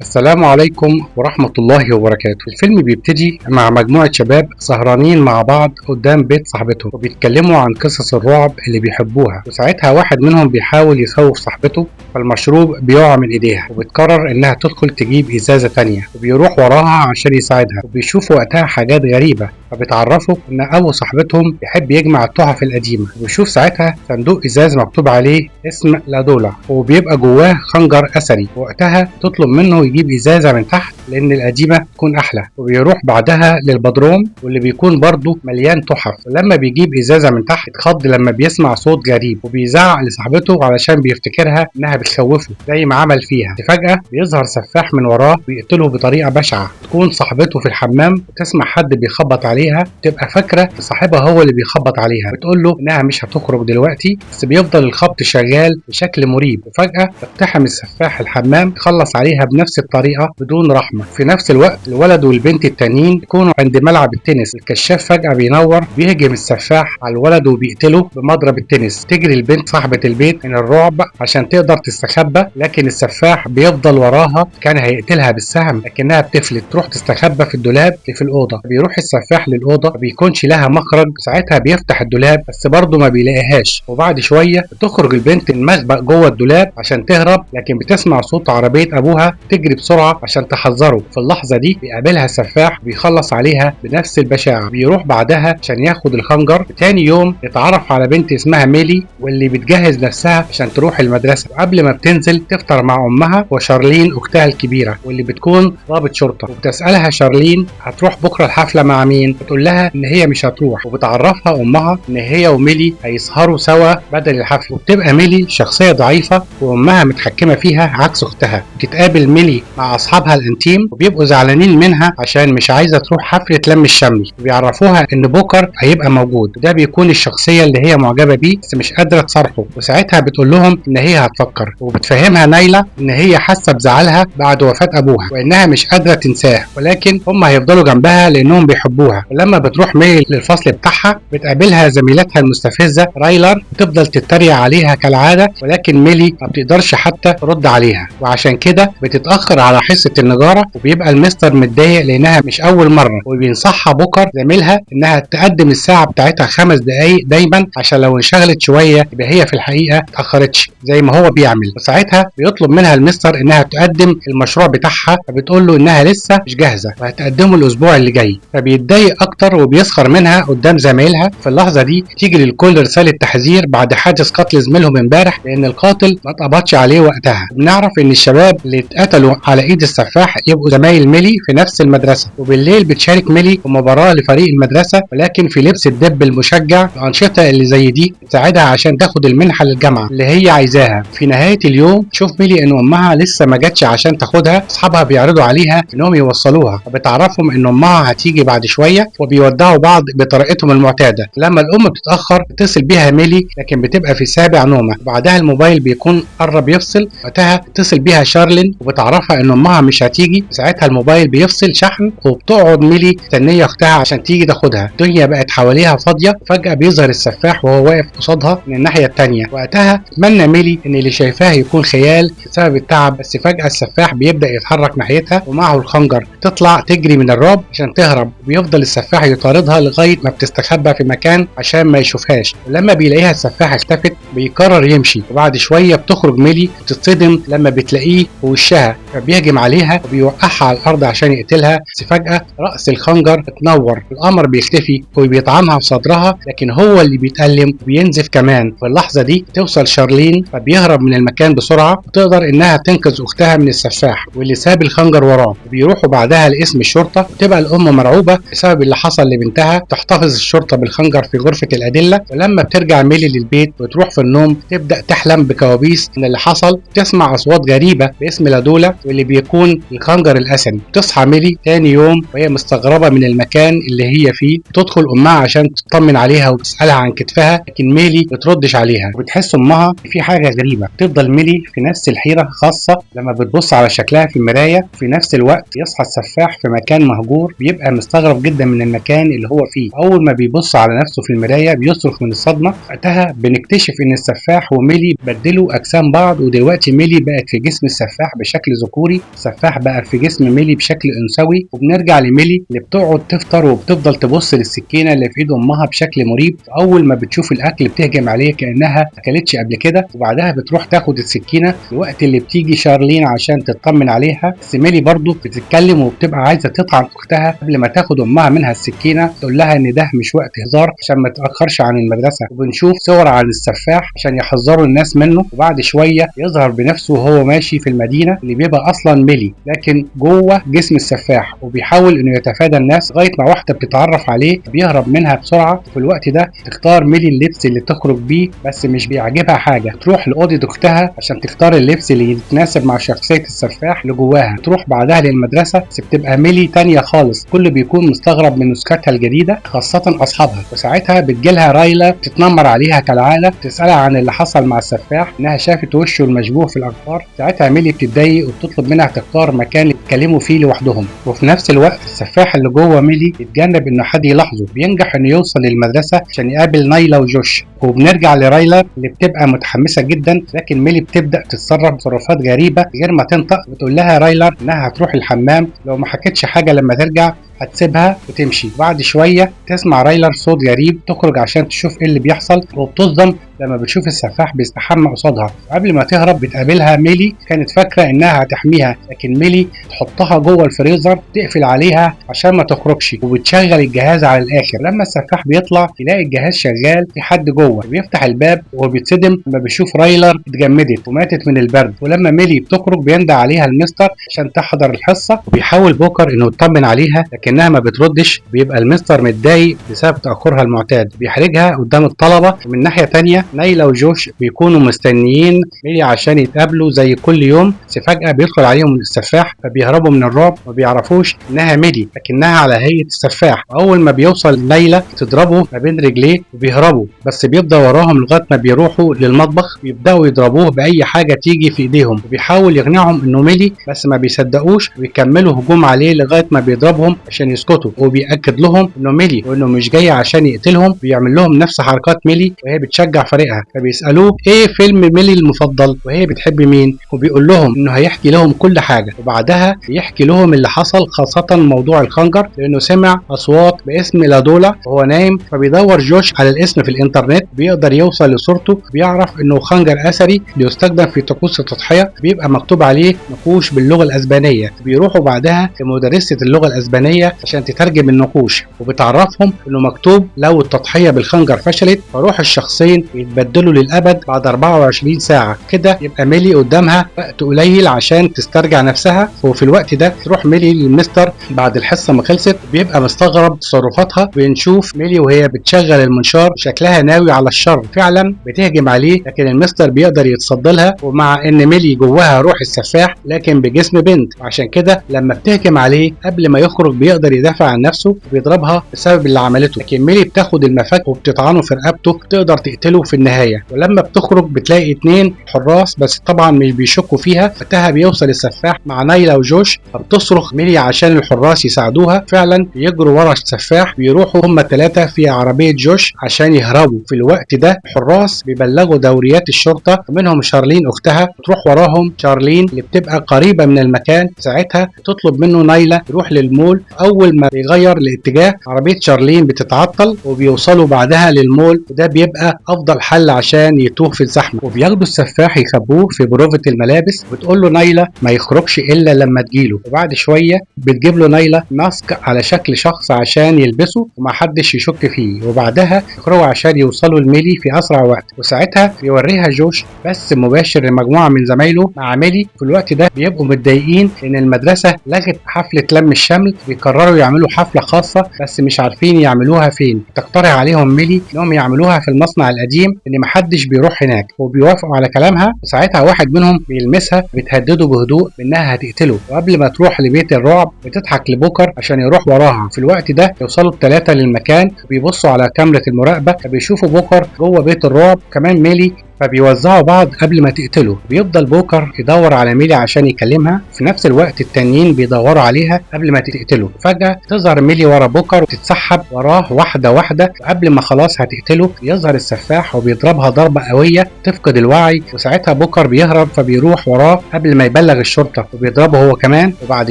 السلام عليكم ورحمة الله وبركاته. الفيلم بيبتدي مع مجموعة شباب سهرانين مع بعض قدام بيت صاحبتهم، وبيتكلموا عن قصص الرعب اللي بيحبوها، وساعتها واحد منهم بيحاول يخوف صاحبته، فالمشروب بيقع من ايديها، وبتقرر انها تدخل تجيب ازازة تانية، وبيروح وراها عشان يساعدها، وبيشوف وقتها حاجات غريبة، فبيتعرفوا ان ابو صاحبتهم بيحب يجمع التحف القديمة، وبيشوف ساعتها صندوق ازاز مكتوب عليه اسم لادولا، وبيبقى جواه خنجر اثري. وقتها تطلب منه يجيب ازازة من تحت لان القديمة تكون احلى، وبيروح بعدها للبدروم واللي بيكون برضه مليان تحف، ولما بيجيب ازازة من تحت اتخض لما بيسمع صوت غريب، وبيزعق لصاحبته علشان بيفتكرها انها بتخوفه زي ما عمل فيها. فجاة بيظهر سفاح من وراه ويقتله بطريقة بشعة. تكون صاحبته في الحمام وتسمع حد بيخبط عليها، تبقى فاكره صاحبها هو اللي بيخبط عليها، بتقول له انها مش هتخرج دلوقتي، بس بيفضل الخبط شغال بشكل مريب. وفجاة اقتحم السفاح الحمام، خلص عليها بنفس الطريقة بدون رحمه. في نفس الوقت الولد والبنت التانيين يكونوا عند ملعب التنس، الكشاف فجاة بينور، بيهجم السفاح على الولد وبيقتله بمضرب التنس. تجري البنت صاحبه البيت من الرعب عشان تقدر تستخبى، لكن السفاح بيفضل وراها، كان هيقتلها بالسهم لكنها بتفلت، تروح تستخبى في الدولاب اللي في الاوضة. بيروح السفاح للاوضه ما بيكونش لها مخرج، ساعتها بيفتح الدولاب بس برضه ما بيلاقيهاش. وبعد شوية بتخرج البنت المخبأ جوه الدولاب عشان تهرب، لكن بتسمع صوت عربية ابوها، تجري بسرعة عشان تحذره. في اللحظة دي بيقابلها السفاح بيخلص عليها بنفس البشاعه. بيروح بعدها عشان ياخد الخنجر. تاني يوم يتعرف على بنت اسمها ميلي واللي بتجهز نفسها عشان تروح المدرسة، وقبل ما بتنزل تفطر مع امها وشارلين اختها الكبيرة واللي بتكون ضابط شرطه. وبتسالها شارلين هتروح بكره الحفلة مع مين؟ بتقول لها ان هي مش هتروح، وبتعرفها امها ان هي وميلي هيسهروا سوا بدل الحفلة. وبتبقى ميلي شخصية ضعيفة وامها متحكمه فيها عكس اختها. بتتقابل ميلي مع اصحابها الانتيم وبيبقوا زعلانين منها عشان مش عايزه تروح حفلة لم الشمل، وبيعرفوها ان بوكر هيبقى موجود، وده بيكون الشخصية اللي هي معجبه بيه بس مش قادرة تصارحه. وساعتها بتقول لهم ان هي هتفكر، وبتفهمها نايله ان هي حاسه بزعلها بعد وفاه ابوها وانها مش قادرة تنساه، ولكن هم هيفضلوا جنبها لانهم بيحبوها. ولما بتروح ميلي للفصل بتاعها بتقابلها زميلتها المستفزه رايلر، بتفضل تتريق عليها كالعادة، ولكن ميلي ما بتقدرش حتى ترد عليها، وعشان كده بتتاخر على حصة النجاره، وبيبقى المستر متضايق لانها مش اول مرة، وبينصحها بوكر زميلها انها تقدم الساعة بتاعتها 5 دقائق دايما عشان لو انشغلت شوية يبقى هي في الحقيقة اتاخرتش زي ما هو بيعمل. وساعتها بيطلب منها المستر انها تقدم المشروع بتاعها، فبتقول له انها لسه مش جاهزة وهتقدمه الاسبوع اللي جاي، فبيتضايق اكتر وبيسخر منها قدام زمايلها. في اللحظة دي تيجي للكل رسالة تحذير بعد حادث قتل زميلهم امبارح لان القاتل ما اتقبضش عليه وقتها. بنعرف ان الشباب اللي اتقتلوا على ايد السفاح يبقوا زمايل ميلي في نفس المدرسة. وبالليل بتشارك ميلي في مباراة لفريق المدرسة، ولكن في لبس الدب المشجع. الانشطة اللي زي دي تساعدها عشان تاخد المنحة للجامعة اللي هي عايزاها. في نهاية اليوم تشوف ميلي ان امها لسه ما جاتش عشان تاخدها، اصحابها بيعرضوا عليها انهم يوصلوها، فبتعرفهم ان امها هتيجي بعد شوية، وبيودعوا بعض بطريقتهم المعتادة. لما الام بتتاخر بتصل بيها ميلي لكن بتبقى في سابع نومه، وبعدها الموبايل بيكون قرب يفصل. وقتها بتصل بيها شارلين وبتعرفها ان امها مش هتيجي، ساعتها الموبايل بيفصل شحن، وبتقعد ميلي مستنيه اختها عشان تيجي تاخدها. الدنيا بقت حواليها فاضية، فجاة بيظهر السفاح وهو واقف قصادها من الناحية الثانية. وقتها تمنى ميلي ان اللي شايفاه يكون خيال بسبب التعب، بس فجاة السفاح بيبدا يتحرك ناحيتها ومعه الخنجر. تطلع تجري من الرعب عشان تهرب، وبيفضل السفاح يطاردها لغاية ما بتستخبى في مكان عشان ما يشوفهاش. ولما بيلاقيها السفاح اختفت بيقرر يمشي. وبعد شوية بتخرج ميلي وتتصدم لما بتلاقيه في وشها، فبيهجم عليها وبيوقعها على الارض عشان يقتلها. بس فجاة راس الخنجر بتنور، القمر بيختفي وبيطعنها في صدرها، لكن هو اللي بيتألم وبينزف كمان. في اللحظة دي توصل شارلين، فبيهرب من المكان بسرعة وتقدر انها تنقذ اختها من السفاح واللي ساب الخنجر وراه. وبيروحوا بعدها لقسم الشرطة، وتبقى الام مرعوبه بسبب اللي حصل لبنتها. تحتفظ الشرطة بالخنجر في غرفة الادلة. ولما بترجع ميلي للبيت وتروح في النوم تبدا تحلم بكوابيس من اللي حصل، تسمع اصوات غريبة باسم لادولا واللي بيكون الخنجر الاسد. تصحى ميلي تاني يوم وهي مستغربه من المكان اللي هي فيه. تدخل امها عشان تطمن عليها وتسالها عن كتفها، لكن ميلي بتردش عليها وبتحس امها في حاجة غريبة. تفضل ميلي في نفس الحيرة، خاصة لما بتبص على شكلها في المراية. في نفس الوقت يصحى السفاح في مكان مهجور، بيبقى مستغرب جدا من المكان اللي هو فيه. اول ما بيبص على نفسه في المراية بيصرخ من الصدمة. وقتها بنكتشف ان السفاح وميلي بدلوا اجسام بعض، ودلوقتي ميلي بقت في جسم السفاح بشكل ذكوري، السفاح بقى في جسم ميلي بشكل انثوي. وبنرجع لميلي اللي بتقعد تفطر وبتفضل تبص للسكينه اللي في ايد امها بشكل مريب. اول ما بتشوف الاكل بتهجم عليه كانها ما اكلتش قبل كده، وبعدها بتروح تاخد السكينة. الوقت اللي بتيجي شارلين عشان تطمن عليها، بس ميلي برضو بتتكلم وبتبقى عايزه تطعن اختها قبل ما تاخد امها منها السكينة، تقول لها ان ده مش وقت هزار عشان ما تتاخرش عن المدرسة. وبنشوف صور عن السفاح عشان يحذروا الناس منه. وبعد شوية يظهر بنفسه وهو ماشي في المدينة اللي بيبقى اصلا ميلي لكن جوه جسم السفاح، وبيحاول انه يتفادى الناس لغاية ما واحدة بتتعرف عليه بيهرب منها بسرعة. في الوقت ده تختار ميلي اللبس اللي تخرج بيه، بس مش بيعجبها حاجة. تروح لاوضه اختها عشان تختار اللبس اللي يتناسب مع شخصية السفاح اللي جواها. تروح بعدها للمدرسة، بس بتبقى ميلي تانية خالص، كل بيكون مستغرب من نسختها الجديدة خاصة اصحابها. وساعتها بتجيلها رايلا تتنمر عليها كالعادة، تسالها عن اللي حصل مع السفاح انها شافت وشه المشبوه في الاخبار. ساعتها ميلي بتتضايق وبتطلب منها تختار مكان يتكلموا فيه لوحدهم. وفي نفس الوقت السفاح اللي جوه ميلي يتجنب انه حد يلاحظه، بينجح انه يوصل للمدرسة عشان يقابل نايلا وجوش. وبنرجع لرايلا اللي بتبقى متحمسة جدا، لكن ميلي بتبدا تتصرف تصرفات غريبة غير ما تنطق. بتقول لها رايلر انها هتروح الحمام، لو ما حكتش حاجة لما ترجع هتسيبها وتمشي. بعد شوية تسمع رايلر صوت غريب، تخرج عشان تشوف ايه اللي بيحصل، وبتصدم لما بتشوف السفاح بيستحمى قصادها. قبل ما تهرب بتقابلها ميلي، كانت فاكره انها هتحميها، لكن ميلي تحطها جوه الفريزر تقفل عليها عشان ما تخرجش، وبتشغل الجهاز على الاخر. لما السفاح بيطلع يلاقي الجهاز شغال في حد جوه، بيفتح الباب وبيتصدم لما بيشوف رايلر اتجمدت وماتت من البرد. ولما ميلي بتخرج بيندى عليها المستر عشان تحضر الحصة، وبيحاول بوكر انه يطمن عليها لكنها ما بتردش. بيبقى المستر متضايق بسبب تاخرها المعتاد، بيحرجها قدام الطلبة. ومن ناحية ثانية نايلا وجوش بيكونوا مستنيين ميلي عشان يتقابلوا زي كل يوم، بس فجأة بيدخل عليهم السفاح فبيهربوا من الرعب وما بيعرفوش انها ميلي لكنها على هيئة السفاح. اول ما بيوصل نايلا تضربه ما بين رجليه وبيهربوا، بس بيفضل وراهم لغاية ما بيروحوا للمطبخ، بيبدأوا يضربوه بأي حاجة تيجي في ايديهم، وبيحاول يقنعهم انه ميلي بس ما بيصدقوش، ويكملوا هجوم عليه لغاية ما بيضربهم عشان يسكتوا، وبيأكد لهم انه ميلي وانه مش جاي عشان يقتلهم. بيعمل لهم نفس حركات ميلي وهي بتشجع فريقها، فبيسألوه ايه فيلم ميلي المفضل وهي بتحب مين، وبيقول لهم انه هيحكي لهم كل حاجة. وبعدها بيحكي لهم اللي حصل، خاصة موضوع الخنجر، لانه سمع اصوات باسم لادولا وهو نايم. فبيدور جوش على الاسم في الانترنت، بيقدر يوصل لصورته، بيعرف انه خنجر اثري بيستخدم في طقوس التضحية، بيبقى مكتوب عليه نقوش باللغة الاسبانية. بيروحوا بعدها لمدرسة اللغة الاسبانية عشان تترجم النقوش، وبتعرفهم انه مكتوب لو التضحية بالخنجر فشلت فروح الشخصين يتبدلوا للابد بعد 24 ساعة. كده يبقى ميلي قدامها وقت قليل عشان تسترجع نفسها. وفي الوقت ده تروح ميلي للمستر بعد الحصة ما خلصت، بيبقى مستغرب تصرفاتها. بنشوف ميلي وهي بتشغل المنشار شكلها ناوي على الشر، فعلا بتهجم عليه لكن المستر بيقدر يتصدى لها. ومع ان ميلي جواها روح السفاح لكن بجسم بنت، عشان كده لما بتهجم عليه قبل ما يخرج بيقدر يدافع عن نفسه وبيضربها بسبب اللي عملته، لكن ميلي بتاخد المفك وبتطعنه في رقبته، تقدر تقتله في النهاية. ولما بتخرج بتلاقي 2 حراس بس طبعا مش بيشكوا فيها. وقتها بيوصل السفاح مع نايلا وجوش، فبتصرخ ميلي عشان الحراس يساعدوها. فعلا بيجروا ورا السفاح، بيروحوا هما 3 في عربية جوش عشان يهربوا. في الوقت ده الحراس بيبلغوا دوريات الشرطة، ومنهم شارلين اختها. تروح وراهم شارلين اللي بتبقى قريبه من المكان. ساعتها تطلب منه نايلا يروح للمول. اول ما بيغير الاتجاه عربية شارلين بتتعطل، وبيوصلوا بعدها للمول، وده بيبقى افضل حل عشان يتوه في الزحمة. وبياخدوا السفاح يخبوه في بروفه الملابس، وبتقول له نايلا ما يخرجش الا لما تجيله. وبعد شوية بتجيب له نايلا mask على شكل شخص عشان يلبسه ومحدش يشك فيه. وبعدها يخرجوا عشان يوصلوا لميلي في اسرع وقت. وساعتها بيوريها جوش بس مباشر لمجموعة من زمايله مع ميلي. في الوقت ده بيبقوا متضايقين ان المدرسة لغت حفلة لم الشمل، بيقرروا يعملوا حفلة خاصة بس مش عارفين يعملوها فين. تقترح عليهم ميلي انهم يعملوها في المصنع القديم ان محدش بيروح هناك، وبيوافقوا على كلامها. وساعتها واحد منهم بيلمسها، بتهدده بهدوء بانها هتقتله. وقبل ما تروح لبيت الرعب بتضحك لبوكر عشان يروح وراها. في الوقت ده يوصلوا ال3 للمكان، بيبصوا على كاميرا المراقبة فبيشوفوا بوكر جوه بيت الرعب. كمان ميلي فبيوزعوا بعض قبل ما تقتله. بيفضل بوكر يدور على ميلي عشان يكلمها، في نفس الوقت التانيين بيدوروا عليها قبل ما تقتله. فجأة تظهر ميلي ورا بوكر وتتسحب وراه واحدة واحدة، قبل ما خلاص هتقتله يظهر السفاح وبيضربها ضربة قوية تفقد الوعي، وساعتها بوكر بيهرب فبيروح وراه قبل ما يبلغ الشرطة وبيضربه هو كمان. وبعد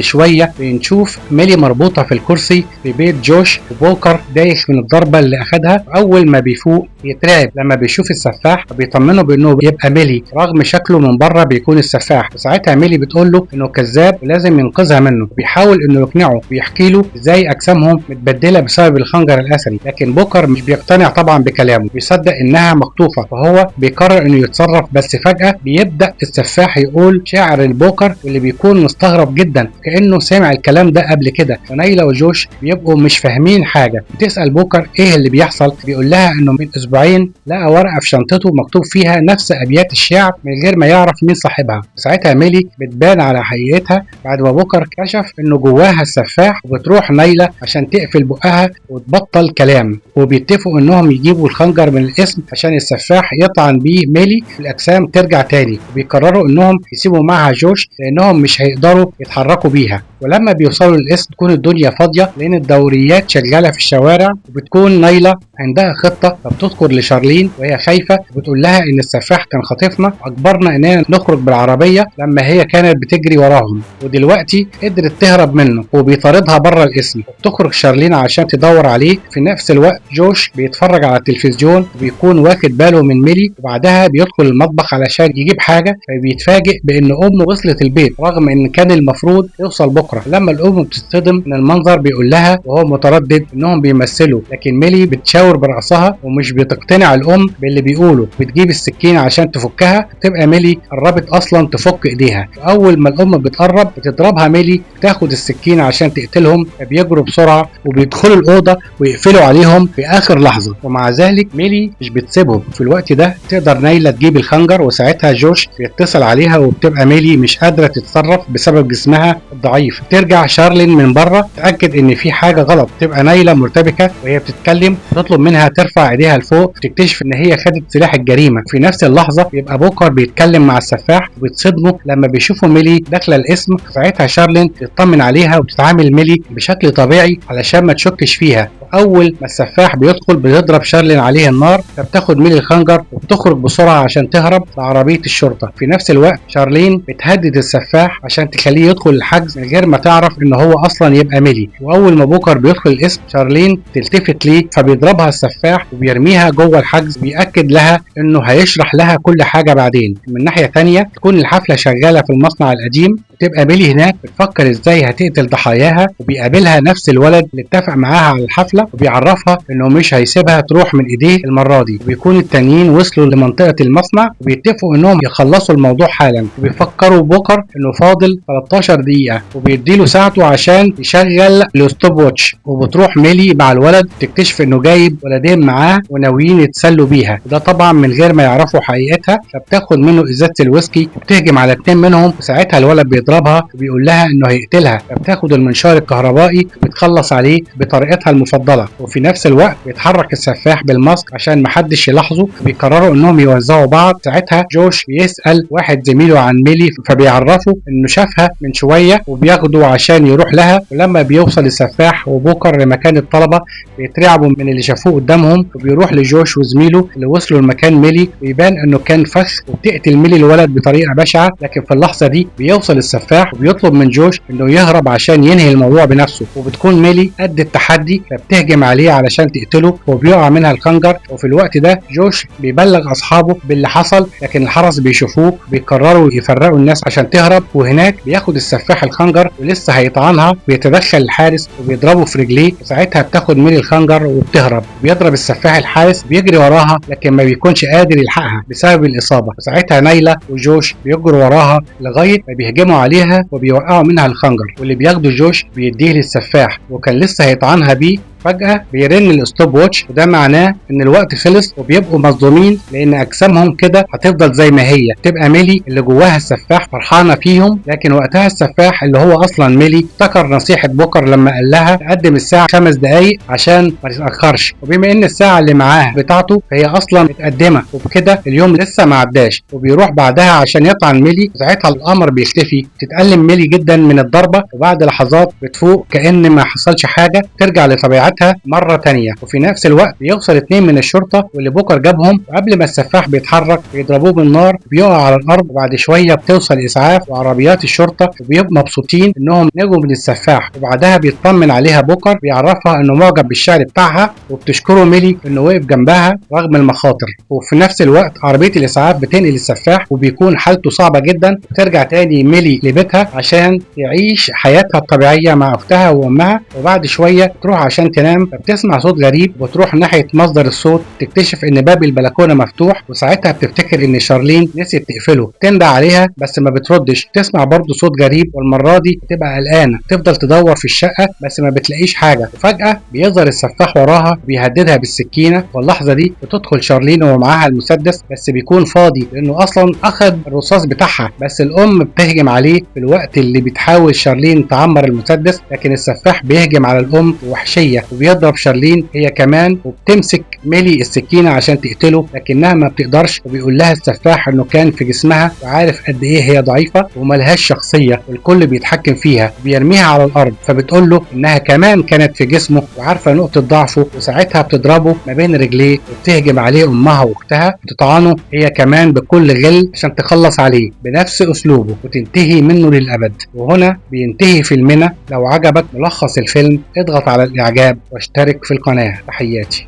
شوية بنشوف ميلي مربوطة في الكرسي في بيت جوش، وبوكر دايخ من الضربة اللي أخدها. أول ما بيفوق بيترعب لما بيشوف السفاح، فبيطمنه بانه بيبقى ميلي رغم شكله من بره بيكون السفاح. وساعتها ميلي بتقول له انه كذاب ولازم ينقذها منه، بيحاول انه يقنعه ويحكي له ازاي اجسامهم متبدله بسبب الخنجر الاثري، لكن بوكر مش بيقتنع طبعا بكلامه، بيصدق انها مخطوفه، فهو بيقرر انه يتصرف. بس فجاة بيبدا السفاح يقول شعر البوكر، واللي بيكون مستغرب جدا كانه سمع الكلام ده قبل كده. ونايلا وجوش بيبقوا مش فاهمين حاجة. بتسال بوكر ايه اللي بيحصل، بيقول لها انه من اسبوعين لقى ورقة في شنطته مكتوب فيها نفس ابيات الشعر من غير ما يعرف مين صاحبها. ساعتها ميلي بتبان على حقيقتها بعد ما بوكر كشف انه جواها السفاح، وبتروح نايلة عشان تقفل بقها وتبطل كلام، وبيتفقوا انهم يجيبوا الخنجر من الاسم عشان السفاح يطعن بيه ميلي والاجسام ترجع تاني. وبيقرروا انهم يسيبوا معها جوش لانهم مش هيقدروا يتحركوا بيها. ولما بيوصلوا للقسم تكون الدنيا فاضية لان الدوريات شغالة في الشوارع، وبتكون نايلة عندها خطه، فبتذكر لشارلين وهي خايفة وبتقول لها ان السفاح كان خاطفنا واجبرنا اننا نخرج بالعربية لما هي كانت بتجري وراهم، ودلوقتي قدرت تهرب منه وبيطاردها بره القسم. وبتخرج شارلين عشان تدور عليه. في نفس الوقت جوش بيتفرج على التلفزيون وبيكون واخد باله من ميلي، وبعدها بيدخل المطبخ علشان يجيب حاجة، فبيتفاجئ بان امه وصلت البيت رغم ان كان المفروض يوصل بكره. لما الام بتصطدم من المنظر بيقول لها وهو متردد انهم بيمثلوا، لكن ميلي بتشاور براسها ومش بتقتنع الام باللي بيقوله، بتجيب السكين عشان تفكها، تبقى ميلي قربت اصلا تفك ايديها. اول ما الام بتقرب بتضربها ميلي، بتاخد السكين عشان تقتلهم، فبيجروا بسرعة وبيدخلوا الاوضة ويقفلوا عليهم في اخر لحظة. ومع ذلك ميلي مش بتسيبهم. في الوقت ده تقدر نايلة تجيب الخنجر، وساعتها جوش بيتصل عليها وبتبقى ميلي مش قادرة تتصرف بسبب جسمها الضعيف. ترجع شارلين من بره تاكد ان في حاجة غلط، تبقى نايلة مرتبكه وهي بتتكلم، تطلب منها ترفع ايديها لفوق، تكتشف ان هي خدت سلاح الجريمة. في نفس اللحظة بيبقى بوكر بيتكلم مع السفاح وبيتصدموا لما بيشوفوا ميلي داخله القسم. ساعتها شارلين تطمن عليها وبتتعامل ميلي بشكل طبيعي علشان ما تشكش فيها. اول ما السفاح بيدخل بيضرب شارلين عليه النار، فبتاخد ميلي الخنجر وبتخرج بسرعة عشان تهرب لعربيه الشرطة. في نفس الوقت شارلين بتهدد السفاح عشان تخليه يدخل الحجز من غير ما تعرف ان هو اصلا يبقى ميلي. واول ما بوكر بيدخل القسم شارلين تلتفت ليه، فبيضربها السفاح وبيرميها جوه الحجز، وبيأكد لها انه هيشرح لها كل حاجة بعدين. من ناحية ثانية تكون الحفلة شغالة في المصنع القديم، وتبقى ميلي هناك بتفكر ازاي هتقتل ضحاياها، وبيقابلها نفس الولد اللي اتفق معاها على الحفلة وبيعرفها انه مش هيسيبها تروح من ايديه المرة دي. وبيكون التانيين وصلوا لمنطقه المصنع وبيتفقوا انهم يخلصوا الموضوع حالا، وبيفكروا بوكر انه فاضل 13 دقيقة وبيديله ساعته عشان يشغل ال stopwatch. وبتروح ميلي مع الولد تكتشف انه جايب ولدين معاه وناويين يتسلوا بيها، وده طبعا من غير ما يعرفوا حقيقتها. فبتاخد منه ازازة الويسكي وبتهجم على اتنين منهم، وساعتها الولد بيضربها وبيقول لها انه هيقتلها، فبتاخد المنشار الكهربائي وبتخلص عليه بطريقتها المفضلة. وفي نفس الوقت بيتحرك السفاح بالماسك عشان محدش يلاحظه، وبيقرروا انهم يوزعوا بعض. ساعتها جوش بيسال واحد زميله عن ميلي، فبيعرفه انه شافها من شوية وبياخده عشان يروح لها. ولما بيوصل السفاح وبوكر لمكان الطلبة بيترعبوا من اللي شافوه قدامهم، وبيروح لجوش وزميله اللي وصلوا لمكان ميلي، ويبان انه كان فخ، وبتقتل ميلي الولد بطريقة بشعة. لكن في اللحظة دي بيوصل السفاح وبيطلب من جوش انه يهرب عشان ينهي الموضوع بنفسه، وبتكون ميلي قد التحدي فبتهجم عليه علشان تقتله وبيقع منها الخنجر. وفي الوقت ده جوش بيبلغ اصحابه باللي حصل، لكن الحرس بيشوفوه بيقرروا يفرقوا الناس عشان تهرب. وهناك بياخد السفاح الخنجر ولسه هيطعنها، بيتدخل الحارس وبيضربه في رجليه، وساعتها بتاخد ميلي الخنجر وبتهرب. بيضرب السفاح الحارس بيجري وراها لكن ما بيكونش قادر يلحقها بسبب الاصابة. وساعتها نايلة وجوش بيجروا وراها لغاية ما بيهجموا عليها وبيوقعوا منها الخنجر، واللي بياخده جوش بيديه للسفاح وكان لسه هيطعنها بيه. فجأة بيرن ال stopwatch، وده معناه ان الوقت خلص، وبيبقوا مصدومين لان اجسامهم كده هتفضل زي ما هي. تبقى ميلي اللي جواها السفاح فرحانة فيهم، لكن وقتها السفاح اللي هو اصلا ميلي افتكر نصيحة بوكر لما قال لها تقدم الساعة 5 دقايق عشان ما تتاخرش، وبما ان الساعة اللي معاها بتاعته فهي اصلا متقدمة، وبكده اليوم لسه ما عداش. وبيروح بعدها عشان يطعن ميلي، وساعتها القمر بيختفي. تتألم ميلي جدا من الضربة، وبعد لحظات بتفوق كأن ما حصلش حاجة، ترجع لطبيعتها مرة تانية. وفي نفس الوقت بيوصل 2 من الشرطة واللي بوكر جابهم، وقبل ما السفاح بيتحرك بيضربوه بالنار، بيقع على الارض. وبعد شوية بتوصل اسعاف وعربيات الشرطة، وبيبقوا مبسوطين انهم نجوا من السفاح. وبعدها بيطمن عليها بوكر، بيعرفها انه معجب بالشعر بتاعها، وبتشكره ميلي انه وقف جنبها رغم المخاطر. وفي نفس الوقت عربية الاسعاف بتنقل السفاح، وبيكون حالته صعبة جدا. بترجع تاني ميلي لبيتها عشان تعيش حياتها الطبيعية مع اختها وامها. وبعد شوية تروح عشان تنام، فبتسمع صوت غريب، وتروح ناحية مصدر الصوت، تكتشف ان باب البلكونه مفتوح، وساعتها بتفتكر ان شارلين نسيت تقفله، تندى عليها بس ما بتردش. تسمع برضه صوت غريب، والمرة دي بتبقى قلقانة، تفضل تدور في الشقة بس ما بتلاقيش حاجة. وفجاة بيظهر السفاح وراها بيهددها بالسكينة، واللحظة دي بتدخل شارلين ومعاها المسدس، بس بيكون فاضي لانه اصلا اخذ الرصاص بتاعها. بس الام بتهجم عليه في الوقت اللي بتحاول شارلين تعمر المسدس، لكن السفاح بيهجم على الام بوحشيه وبيضرب شارلين هي كمان، وبتمسك ميلي السكينة عشان تقتله لكنها ما بتقدرش. وبيقول لها السفاح انه كان في جسمها وعارف قد ايه هي ضعيفة وملهاش شخصية والكل بيتحكم فيها، بيرميها على الارض. فبتقول له انها كمان كانت في جسمه وعارفه نقطة ضعفه، وساعتها بتضربه ما بين رجليه، وبتهجم عليه امها واختها وتطعنه هي كمان بكل غل عشان تخلص عليه بنفس اسلوبه وتنتهي منه للابد. وهنا بينتهي فيلمنا. لو عجبك ملخص الفيلم اضغط على الاعجاب واشترك في القناة. تحياتي.